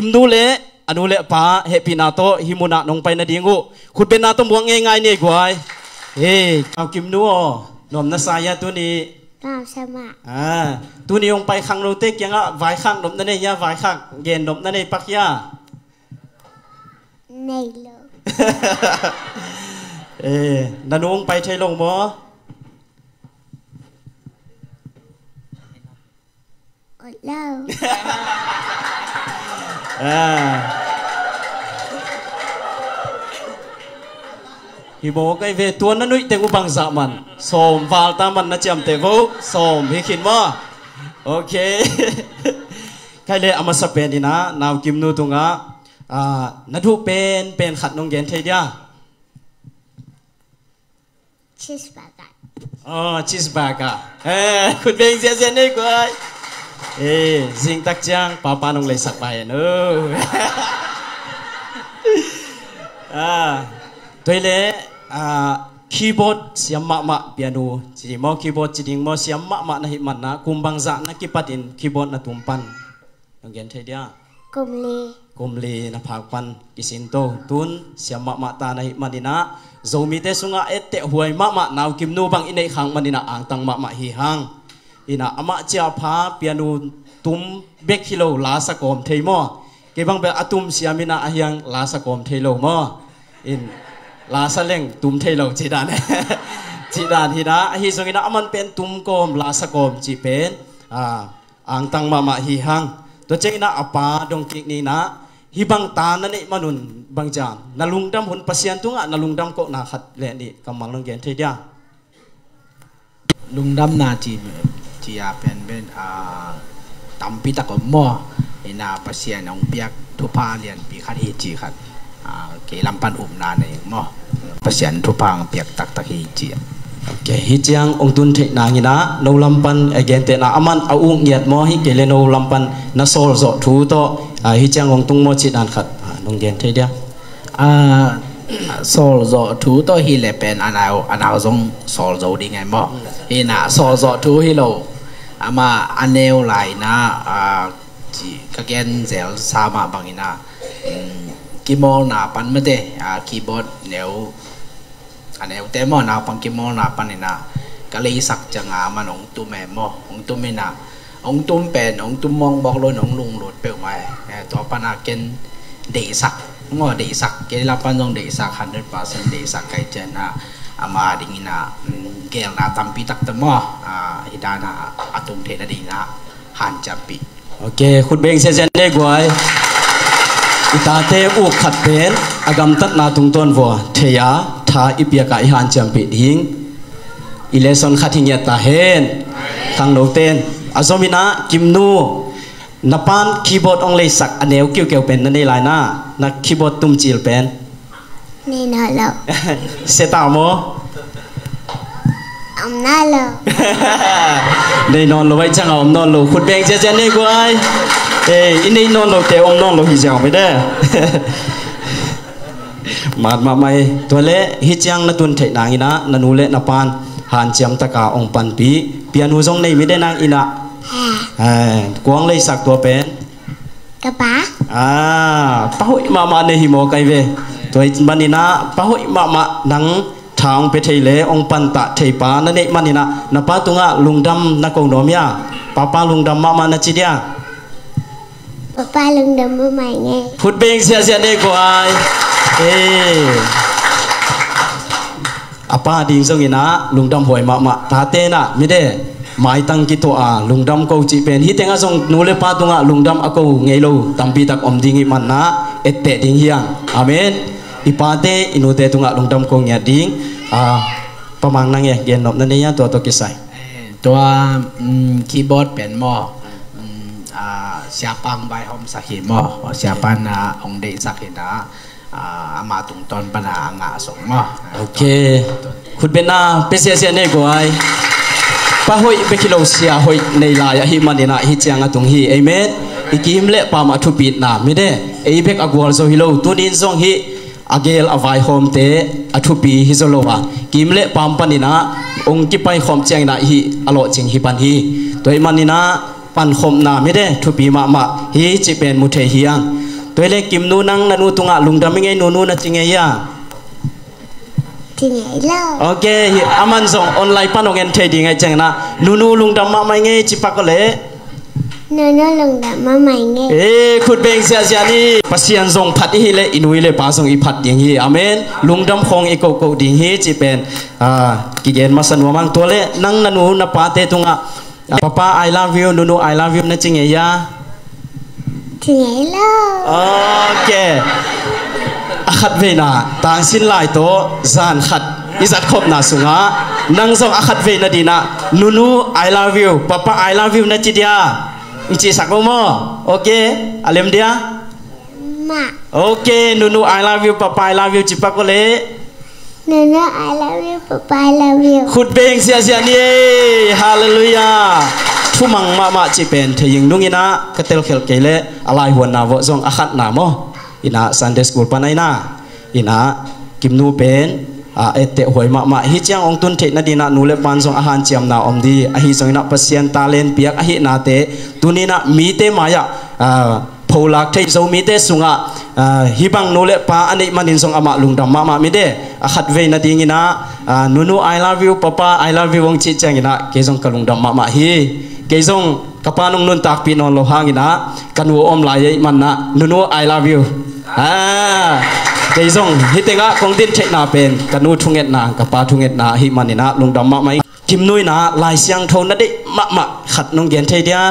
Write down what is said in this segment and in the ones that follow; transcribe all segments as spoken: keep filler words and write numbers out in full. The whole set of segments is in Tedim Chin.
Kimnu le a nu le pa hehpihna tawh hih munah nong pai nading uh khutbenna tawh muak ngeingai ni ei guai. Hei, Nau Kimnu aw, nuam na sa hia tuni? Nuam sa mah. Ah, tuni hong pai khangnote kiangah vaikhak nop na nei hia, vaikhak gen nop na nei pak hia? Nei lo. Eh, na nu hong pai thei lo maw? Ot lo. Ah. Hi maw, kai ve, tua na nuih teng uh bangzah man. Sawm val ta man na ciamteh vo, sawm hi khin maw? Ok. Kai le a masa pen in ah, Nau Kimnu tungah, ah, na duh pen, pen khat nong gen thei dia? Cheeseburger. Oh, cheeseburger. Eh, khut beng ziahziah nei guai. Eh, zingtak ciang papa nong leisak pai en. Oh. Ah, tua hi leh, ah, keyboard siam mahmah, piano ci ding maw, keyboard ci ding maw, siam mahmah na hih manah kum bangzah na kipatin keyboard na tum pan? Nong gen thei dia? Kum li. Kum li na phak pan kisin to. Tun siam mahmah ta na hih manin ah, Zomite sungah etteh huai mahmah Nau Kimnu bang i neih khak manin ah angtang mahmah hi hang. In ah amah ciahpha piano tum bek hi lo, la sa kawm thei maw? Kei bang bel a tum siam in ah a hiang la sa kawm thei lo maw? In la sa leng tum thei lo cih dan. Cih dan hi in ah, ahi zongin ah aman pen tum kawm, la sa kawm cih pen, ah, angtang mahmah hi hang. Tua ciangin ah a pa dong kik ni in ah, hih bang ta na neih manun bang ciang na lungdam hun, Pasian tungah na lungdam kohna khat le nih kammal nong gen thei dia? Lungdamna ci, ci a pen pen, ah, tampi tak om maw. In ah Pasian hong piak thupha lianpi khat hi ci khat, ah, kei lam pan upna nei maw. Pasian thupha hong piak taktak hi ci. Ok, hih ciang hong tun theih nangin ah no lam pan, eh, gentehna aman a uk ngiat maw, hi kei le no lam pan na sawl zawh thu tawh, ah, hih ciang hong tung maw cih dan khat, ah, nong gen thei dia? Ah, sawl zawh thu tawh hi leh pen a nau, a nau zong sawl zo ding ai maw. Hi in ah sawl zawh thu hi lo. Amah a neu lai in ah, ah, ci ka gen zel sa mah bangin ah, um, kimawlna pan mate, ah, keyboard neu, a neute maw, naupang kimawlna panin ah ka leisak ciangin aman hong tum e maw, hong tum in ah, hong tum pen, hong tum mawkmawk lo in hong lunglut peuhmah e. Eh, tua pan ah ken deihsak maw, deihsak, kei lam pan zong deihsak, hundred percent deihsak ka hih ciangin ah, ama dingin ah, um, geelna tampi takte maw, ah, hih dan ah a tung theih nadingin ah hanciampih. Ok, khut beng ziahziah nei guai. I tate uk khat pen a gamtatna tungtawn vua thei a, tha i piak a i hanciampih ding. I lesson khat hi ngiat ta hen. Khangnote in a zom in ah, Kimnu, na pa'n keyboard hong leisak a neu kiukiu pen na nei lai na, na keyboard tumcil pen? Nei nawn lo. Sia ta maw? Om nawn lo. Nei nawn lo, vai ciang a om nawn lo. Khut beng ziahziah nei guai. Eh, i nei nawn lote om nawn lo hi ziau mi de. Mat mahmah hi. Tua leh hih ciang na tun theih nangin ah na nu le na pa'n hanciam taka hong panpih pianu zong nei mi de nang in ah. Ha. Eh, kua hong leisak tua pen? Ka pa. Ah, pa hoih mahmah nei hi maw kai ve. Tua ahih manin ah pa hoih mahmah, nang tha hong pia thei le hong pantah thei pa na neih manin ah na pa tungah lungdam na ko nuam hia? Papa lungdam mahmah na ci dia? Papa lungdam mahmah ing e. Khut beng ziahziah nei guai. Eh. A pa ding zongin ah lungdam huai mahmah. Tate in ah mi de, maitang kituah a lungdam ko cih pen, hih tengah zong nu le pa tungah lungdam a ko ngei lo tampi tak om ding ahih manin ah etteh ding hi hang. Amen. I pate i nute tungah lungdam ko ngiat ding. Ah, Pa Mang, nang e, gen nop na nei a, tua tawh kisai? Eh, tua, mm, keyboard pen maw, mm, ah, Siapa hong vaihawmsak hi maw, Siapa in ah hong deihsak hi in ah, ah, ama tungtawn pan a ngah sung maw. Ok. Khut beng a pia ziahziah nei guai. Pa hoih bek hi lo, sia hoih nei lai ahih manin ah hih ciang a tung hi. Amen. I kim le pam a thupitna mi de. Ei bek a gualzo hi lo. Tuni in zong hih a geel a vaihawmte a thupi hi zaw lo a, kim le pam panin ah hong kipaikhawm ciangin ah hih a lawhcing hi pan hi. Tua ahih manin ah pankhopna mi de, thupi mahmah hi cih pen mu thei hi hang. Tua hi leh Kimnu, nang na nu tungah lungdam ing ei, nunu na ci ngei a? Ci ngei lo. Ok, hi, aman zong online pan hong en thei ding ahih ciangin ah, nunu lungdam mahmah ing ei ci pak aw leh. Nunu lungdam mahmah ing ei. Eh, khut beng ziahziah ni. Pasian zong phat i hih leh i nu i le pa zong i phat ding hi. Amen. Lungdam khawng i kohkoh ding hi cih pen, ah, kigen masa nuam ing. Tua leh nang na nu na pate tungah, ah, Papa, I love you, Nunu, I love you na ci ngei a? Ci ngei lo. Ok. A khatveina, tangsin lai tawh zan khat i zatkhopna sungah nang zong a khatveina dingin ah, Nunu, I love you, Papa, I love you na ci dia? Hong cisak un maw. Ok. A lem dia? Mah. Ok, Nunu, I love you, Papa, I love you ci pak aw leh. Nunu, I love you, Papa, I love you. Khut beng ziahziah ni ei. Halleluiah. Thumang mahmah cih pen thei ing. Nung in ah ka telkhelh kei leh a laihuanna vawh zong a khatna maw. In ah Sunday school pan ah in ah, in ah Kimnu pen, ah, etteh huai mahmah. Hih ciang hong tun theih nadingin ah nu le pa'n zong a hanciamna om ding. Ahi zongin ah Pasian talent piak ahihnate tuni in ah mite mai-ah, ah, pholak thei, Zomite sungah, ah, hih bang nu le pa a neih manin zong amah lungdam mahmah mite. A khatveina dingin ah, ah, Nunu, I love you, Papa, I love you hong cih ciangin ah kei zong ka lungdam mahmah hi. Kei zong ka pa'n hong nuntakpih nawn lo hangin ah, ka nu a om lai ahih manin ah, Nunu, I love you. Ah, kei zong hih tengah kong din theihna pen ka nu thungetna, ka pa thungetna ahih manin ah lungdam mahmah ing. Kimnu in ah Lai Siangtho na deih mahmah khat nong gen thei dia?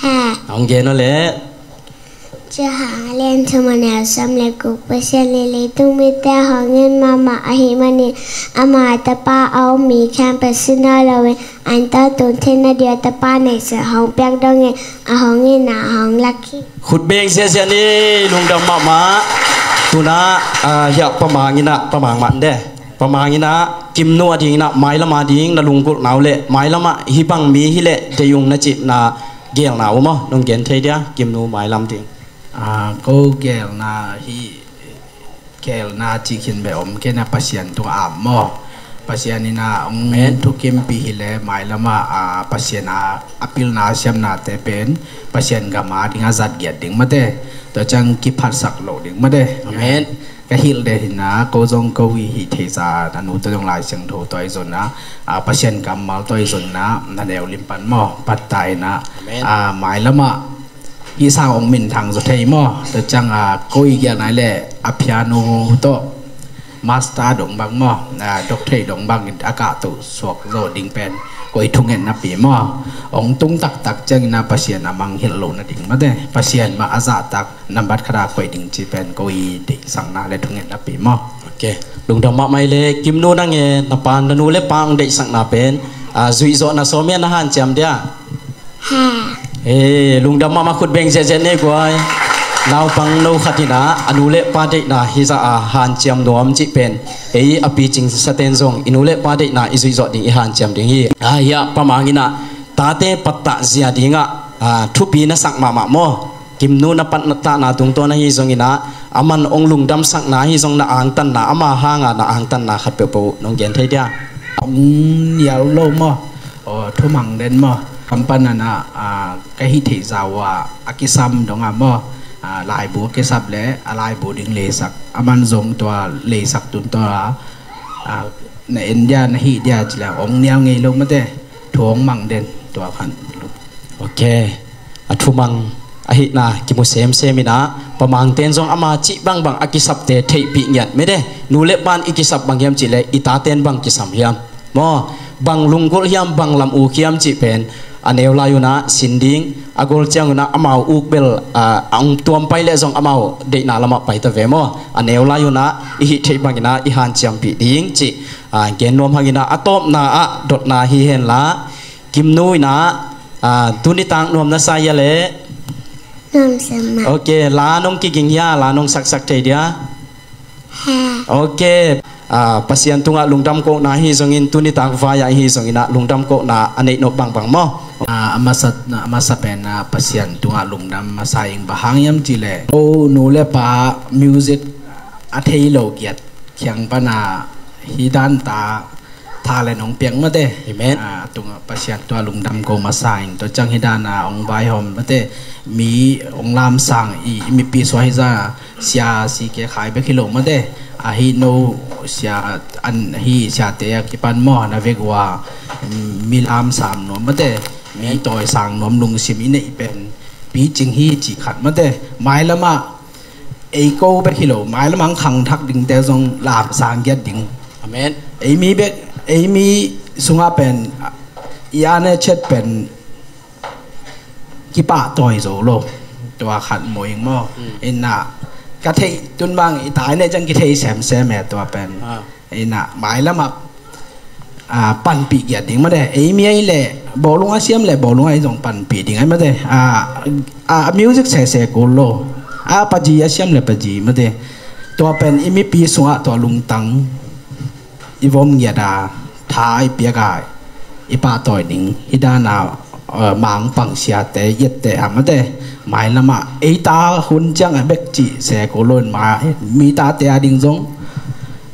Ha. Hong gen aw leh. Johan a lian thum a neu sawm le guk. Pasian in leitung mite a hong it mahmah ahih manin ama a Tapa a um mi khempeuh si nawn loin a it tawh tun theih nadingin a Tapa neihsa hong piak dongin a hong itna a hong lak hi. Khut beng ziahziah ni. Lungdam mahmah. Tu-in ah, ah, hiah Pa Mang in ah, Pa Mang mah in de. Pa Mang in ah, Kimnu adingin ah, mailam ading na lunggulhna uh leh, mailam ah hih bang mi hi leh deih ung na cih na geelna uh maw, nong gen thei dia, Kimnu mailam ding. Ah, ko geelna hi, geelna cih khin bek om kei a, Pasian tungah maw. Pasian in ah hong thukimpih hi leh mailam ah, ah, Pasian a, a pilna siamnate pen Pasian gam ading a zat giat ding mate. Tua ciang kiphatsak loh ding mate. Amen. Ka hilh den hi-in ah, ko zong ko i hih theihsa, na nu tawh zong Lai Siangtho tawh i zon a, ah, Pasian kammal tawh i zon a, na neu lim pan maw, pattah in ah, amen, ah, mailam ah hih sang hong minthang zaw thei maw. Tua ciang ah, ko i geelna leh a piano tawh master dong bang maw, ah, doctorate dong bang in a kahto suak zaw ding pen ko i thungetna pi maw. Hong tung taktak ciangin ah Pasian a mangngilh loh nading mate. Pasian mah a zahtak nambat khat a koih ding cih pen ko i deihsakna le thungetna pi maw. Ok. Lungdam mahmah hi leh. Kimnu, nang e, na pa, na nu le pa hong deihsakna pen, ah, zuih zawhna sawm hiam, na hanciam dia? Ha. Eh, lungdam mahmah, khut beng ziahziah ni guai. Naupangno khat in ah, a nu le pa deihna hih zah a hanciam nuam cih pen, ei a picingsate'n zong i nu le pa deihna i zuih zawh ding, i hanciam ding hi. Ah, hiah Pa Mang in ah, tate pattah zia dingah, ah, thupi na sak mahmah maw. Kimnu na pattahna tungtawn ahi zongin ah, aman hong lungdamsakna ahi zong, na angtanna, ama hanga na angtanna khat peuhpeuh nong gen thei dia? Hong nial lo maw? Aw, thumang den maw? Kam pan in ah, ah, ka hih theihsa uh ah, a kisam dong ah maw, ah, laibu a kisap leh a laibu ding leisak, aman zong tua leisak tungtawn ah, ah, na en dia, na hih dia ci leh hong nial ngei lo mate. Thu hong mang den, tua khan. Ok. A thumang ahihna kimu semsem in ah, Pa Mangte'n zong ama cih bangbang a kisapte theihpih ngiat mete. Nu le pa'n i kisap bang hiam cih leh, i tate'n bang kisam hiam maw, bang lunggulh hiam, bang lam uk hiam cih pen a neu lai un ah sin ding, a gol ciang un ah amau uk bel, ah, a hong tuam pai leh zong amau deihna lamah pai ta ve maw. A neu lai un ah i hih theih bangin ah i hanciampih ding cih, ah, gen nuam hang in ah, a tawpna ah dotna hi hen la. Kimnu in ah, ah, tuni tak nuam na sa hia leh? Nuam sa mah. Ok, la nong kiging hia, la nong saksak thei dia? Ha. Ok. Ah, Pasian tungah lungdam kohna hi zongin, tuni tak vai-ah hi zongin ah lungdam kohna a neih nop bangbang maw? Ah, a masa, a masa pen ah Pasian tungah lungdam masa ing. Bang hang hiam cih leh, ko nu le pa music a thei lo kiat kiang pan ah hih dan ta talent hong piak mate. Amen. Ah, tunga Pasian tua lungdam ko masa ing, tua ciang hi dana hong vaihawm mate. Mi hong lamsang i, i mipi sua hi za, sia si ke khai bek hi lo mate. Ahi no sia an hi siate a kipan maw na vek ua, mm, mi lamsam nuam mate. Mi tawisang nuam lungsim i neih pen picing hi ci khat mate. Mailamah ei ko bek hi lo, mailamah ang khangthak dingte zong lamsang giat ding. Amen. Ei mi bek, ei mi sungah pen i ane chet pen kipahtawi zo lo. Tua khat mo ing maw. Mm. Inna ka theih tun bang i tai ne ciang kithei semsem e tua pen. Ah. Inna mailamah, ah, panpih giat ding mate. Ei mi ei le bawlung a siam le bawlung a i zong panpih ding ai mate. Ah, ah, music sese kul lo. Ah, paji a siam le paji mate. Tua pen i mipi sungah tua lungtang i vom ngiat a, tha i piak a, i pahtawi ding hi dana, eh, mang pang siate i ette a mate. Mailamah ei ta hun ciang a bek cih se ko loin ma mi tate a ding zong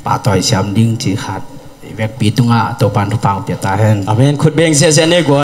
pahtawi siam ding ci khat i vekpi tungah Topan thupha pia ta hen. Amen. Khut beng siasia ne gua.